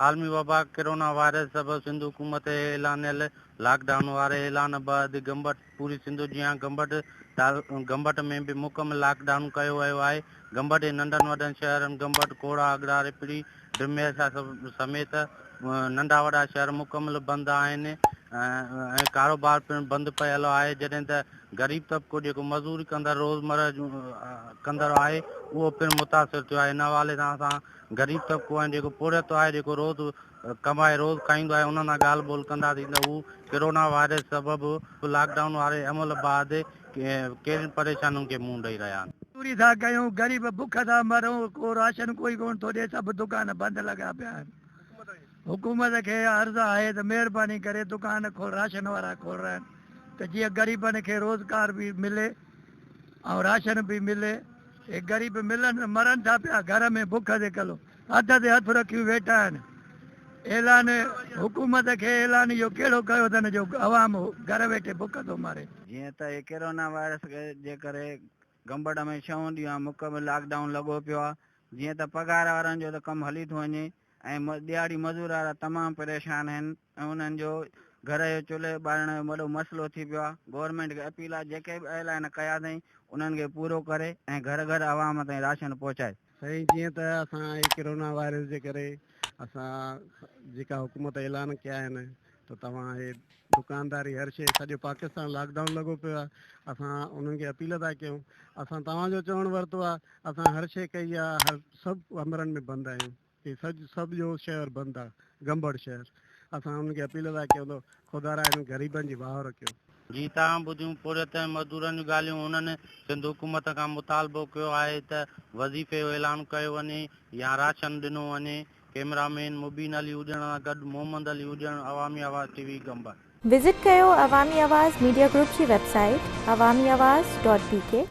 عالمي وبا corona virus سبب سنڌ حڪومت جي اعلانيل لاڪ ڊائون واري اعلان بعد گمبٽ پوري سنڌ جيان گمبٽ گمبٽ ۾ به مڪمل لاڪ ڊائون ڪيو ويو آهي. گمبٽ جي ننڍن وڏن شهرن گمبٽ، کوڙا، اڳڙا، رپڙي، ڊميشا سميت ننڍا وڏا شهر مڪمل بند آهن ۽ ڪاروبار پڻ بند پيل آهي جڏهن ته غريب طبقو جيڪو مزوري ڪندڙ روزمره جون ڪندڙ آهي اهو پڻ متاثر ٿيو آهي ان حوالي سان اسان غريب طبقو ۽ جيڪو پورهيت آهي جيڪو روز ڪمائي روز کائيندو آهي انهن سان ڳالهه ٻولهه ڪنداسين ته هو ڪرونا وائرس سبب لاڪ ڊائون واري عمل بعد ڪهڙين پريشانين کي منهن ڏئي رهيا آهن. چوري ٿا ڪيون غريب بک ٿا مرون ڪو راشن ڪوئي ڪون ٿو ڏي سڀ دڪان بند لڳا پيا آهن حڪومت کي عرض آهي ته مهرباني ڪري دڪان کول راشن وارا کولرائن ته جيئن غريبن کي روزگار به ملي ۽ راشن به ملي هي غريب ملن مرن ٿا پيا گهر ۾ بک جي ڪلو هٿ تي هٿ رکيون ويٺا آهن اعلان حڪومت کي اعلان اهو ڪهڙو ڪيو اٿن جو عوام گهر ويٺي بک ٿو مري. جيئن ته هي ڪرونا وائرس جي ڪري گمبٽ ۾ ڇهون ڏينهن آهي مڪمل لاڪ ڊائون لڳو پيو آهي جيئن ته پگهار وارن جو ته ڪم هلي ٿو وڃي ۽ ڏهاڙي مزور وارا تمام پريشان آهن ۽ انهن جو گهر جو چولهي ٻارڻ جو وڏو مسئلو ٿي پيو آهي گورنمينٽ کي اپيل آهي جيڪي به اعلان ڪيا اٿئين انهن کي پورو ڪري ۽ گهر گهر عوام تائين راشن پهچائي. سائين جيئن ته اسان هي ڪرونا وائرس جي ڪري اسان جيڪا حڪومت اعلان ڪيا آهن ته توهان هي دڪانداري هر شي سڄو پاڪستان لاڪ ڊائون لڳو پيو آهي اسان انهن کي اپيل ٿا ڪيون اسان توهان جو چوڻ ورتو آهي اسان هر شي ڪئي آهي هر سڀ ڪمرن ۾ بند آهيون هي سڄ سڄو شهر بند آ گمبڙ شهر اسان انهن کي اپيل ٿا ڪيون ته خدارا انهن غريبن جي واهر ڪيو. جي تان ٻڌيون پورهيت ۽ مزدورن جون ڳالهيون انهن سنڌ حڪومت کان مطالبو ڪيو آهي ته وظيفي جو اعلان ڪيو وڃي يا راشن ڏنو وڃي ڪئميرا مين مبين علي اڄڻ سان گڏ Muhammad Ali Ujan Awami Awaz T V Gambat. Visit ڪيو عوامي آواز ميڊيا گروپ جي website Awami Awaz dot B K.